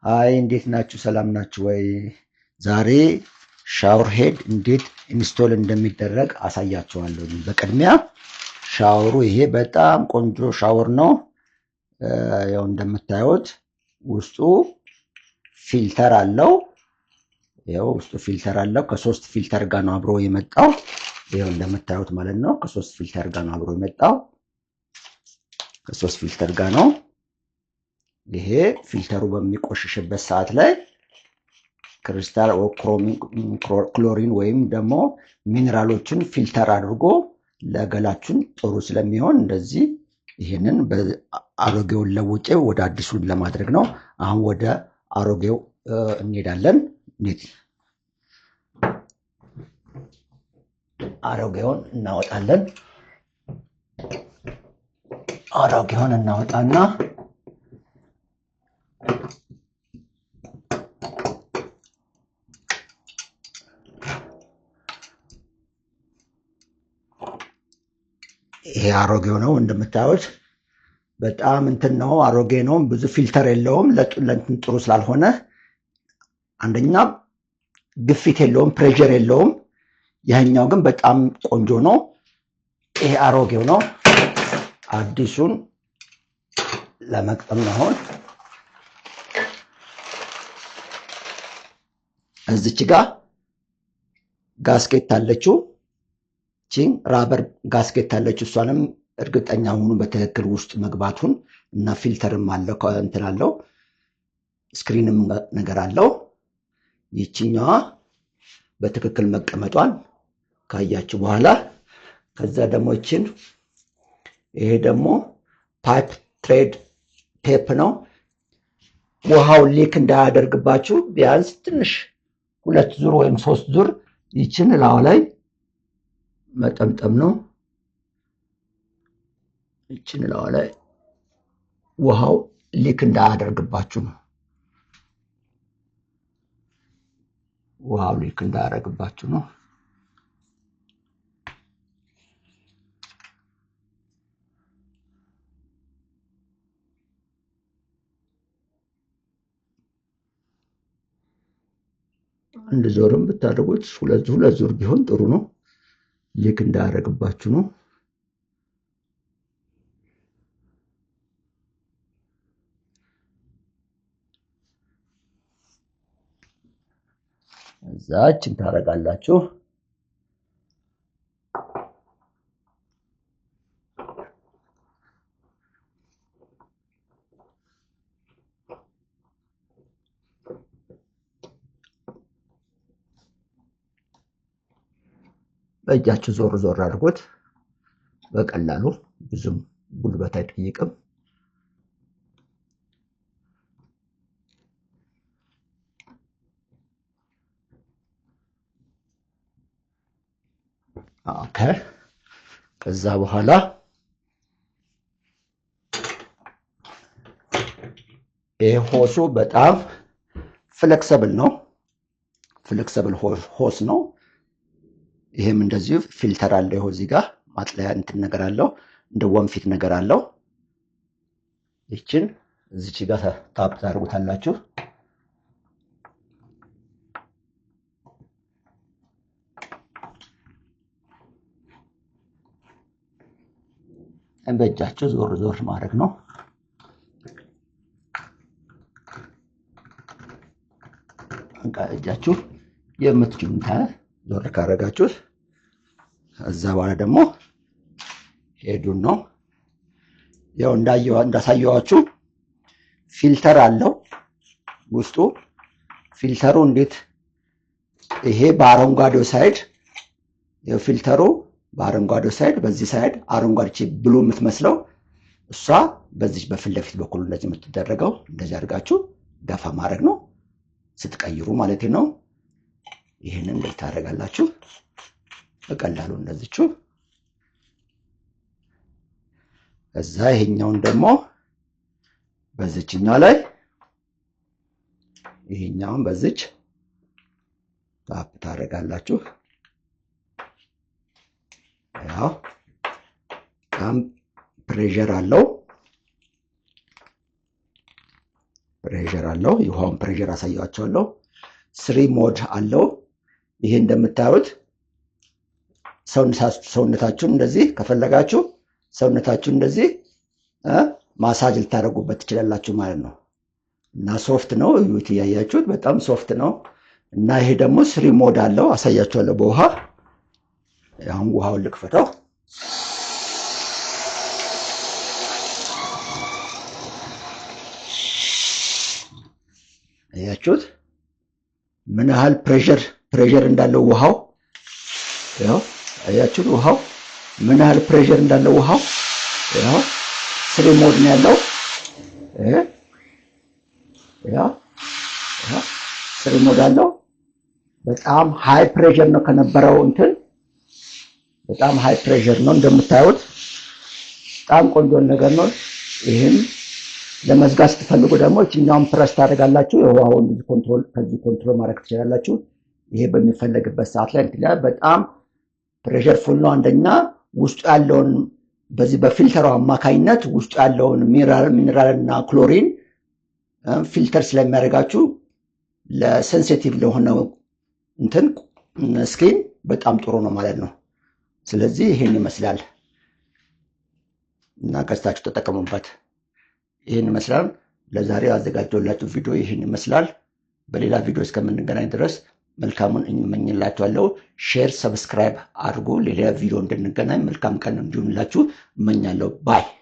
Hi እንዴት ናችሁ? ሰላም ናችሁ ወይ? ዛሬ shower head እንዴት install እንደሚደረግ አሳያችኋለሁ። በቅድሚያ ሻወሩ ይሄ በጣም ቆንጆ ሻወር ነው። ያው እንደምታዩት ውስጡ filter አለው። ያው ውስጡ filter አለው። ከሶስት filter ጋር ነው አብሮ የመጣው። ያው እንደምታዩት ማለት ነው። ከሶስት filter ጋር ነው አብሮ የመጣው። ከሶስት filter ጋር ነው። ይሄ filter ኡ በሚቆሽሽበት ሰዓት ላይ ክሪስታል ክሎሪን ወይም ደግሞ mineral ኦችን filter አድርጎ ለገላችን ጥሩ ስለሚሆን እንደዚህ ይሄንን አሮጌውን ለውጬ ወደ አዲሱን ለማድረግ ነው። አሁን ወደ አሮጌው እንሄዳለን። አሮጌውን እናወጣለን። አሮጌውን እናወጣና ይሄ አሮጌው ነው። እንደምታዩት በጣም እንትን ነው፣ አሮጌ ነው። ብዙ filter የለውም። ለእንትን ጥሩ ስላልሆነ አንደኛ ግፊት የለውም፣ pressure የለውም። ይሄኛው ግን በጣም ቆንጆ ነው። ይሄ አሮጌው ነው። አዲሱን ለመቅጠም ነው። አሁን እዚች ጋር gasket አለችው። ቺን rubber gasket አለችው። እሷንም እርግጠኛ ሁኑ በትክክል ውስጥ መግባቱን እና filter ም አለው እንትን አለው screen ም ነገር አለው። ይቺኛዋ በትክክል መቀመጧን ካያችሁ በኋላ ከዛ ደግሞ ይቺን ይሄ ደግሞ pipe thread tape ነው። ውሃው leak እንዳያደርግባችሁ ቢያንስ ትንሽ 2 ዙር ወይም 3 ዙር ይችን ላው ላይ መጠምጠም ነው። ይችን ላው ላይ ውሃው leak እንዳያደርግባችሁ ነው። ውሃው leak እንዳያደርግባችሁ ነው። አንድ ዞርም ብታደርጉት ሁለት ዙር ቢሆን ጥሩ ነው። leak እንዳያደርግባችሁ ነው። እዛችን ታደርጋላችሁ። በእጃችሁ ዞር ዞር አድርጉት። በቀላሉ ብዙም ጉልበት አይጠይቅም። Okay። ከዛ በኋላ ይሄ hose ኡ በጣም flexible ነው። Flexible hose ነው። ይሄም እንደዚሁ filter አለው። ይኸው እዚህ ጋር ማጥለያ እንትን ነገር አለው፣ እንደ ወንፊት ነገር አለው። ይችን እዚች ጋር tap ታደርጉታላችሁ። በእጃችሁ ዞር ዞር ማድረግ ነው። እጃችሁ የምትችሉት ዞር ካደረጋችሁት እዛ በኋላ ደግሞ head ኡን ነው። ያው እንዳሳየዋችሁ filter አለው ውስጡ። Filter ኡ እንዴት ይሄ በአረንጓዴው side ያው filter ኡ በአረንጓዴው side በዚህ side አረንጓዴ blue የምትመስለው እሷ በዚህ በፊት ለፊት በኩል እንደዚህ የምትደረገው እንደዚህ አድርጋችሁ ገፋ ማድረግ ነው ስትቀይሩ ማለት ነው። ይሄንን እንደዚህ ታደርጋላችሁ በቀላሉ እንደዚቹ። ከዛ ይሄኛውን ደግሞ በዚችኛው ላይ ይሄኛውን በዚች tap ታደርጋላችሁ። ያው በጣም pressure አለው። Pressure pressure አለው። የውሃውን pressure አሳያችኋለሁ። Three mode አለው። ይሄ እንደምታዩት ሰውነታችሁን እንደዚህ ከፈለጋችሁ ሰውነታችሁን እንደዚህ ማሳጅ ልታደርጉበት ትችላላችሁ ማለት ነው። እና soft ነው፣ እዩት፣ እያያችሁት በጣም soft ነው። እና ይሄ ደግሞ three mode አለው፣ አሳያችኋለሁ በውሃ። አሁን ውሃውን ልክፈተው። አያችሁት ምን ያህል pressure እንዳለው ውሃው። ያው አያችሁት ውሃው ምን ያህል pressure እንዳለው ውሃው። ያው three mode ነው ያለው። ያው three mode አለው። በጣም high pressure ነው ከነበረው እንትን በጣም high pressure ነው እንደምታዩት። በጣም ቆንጆ ነገር ነው። ይህም ለመዝጋት ስትፈልጉ ደግሞ እችኛውን ፕረስ ታደርጋላችሁ። የውሃውን control ከዚህ control ማድረግ ትችላላችሁ። ይሄ በሚፈለግበት ሰዓት ላይ እንትን በጣም pressure full ነው። አንደኛ ውስጡ ያለውን በዚህ በ filter ኡ አማካኝነት ውስጡ ያለውን ሚነራል እና chlorine filter ስለሚያደርጋችሁ ለ sensitive ለሆነ እንትን skin በጣም ጥሩ ነው ማለት ነው። ስለዚህ ይሄን ይመስላል እና ገዝታችሁ ተጠቀሙበት። ይህን ይመስላል ለዛሬ ያዘጋጀሁላችሁ ቪዲዮ ይህን ይመስላል። በሌላ ቪዲዮ እስከምንገናኝ ድረስ መልካሙን እመኝላችኋለሁ። Share፣ subscribe አድርጉ። ሌላ ቪዲዮ እንድንገናኝ መልካም ቀን እንዲሆንላችሁ እመኛለሁ። Bye።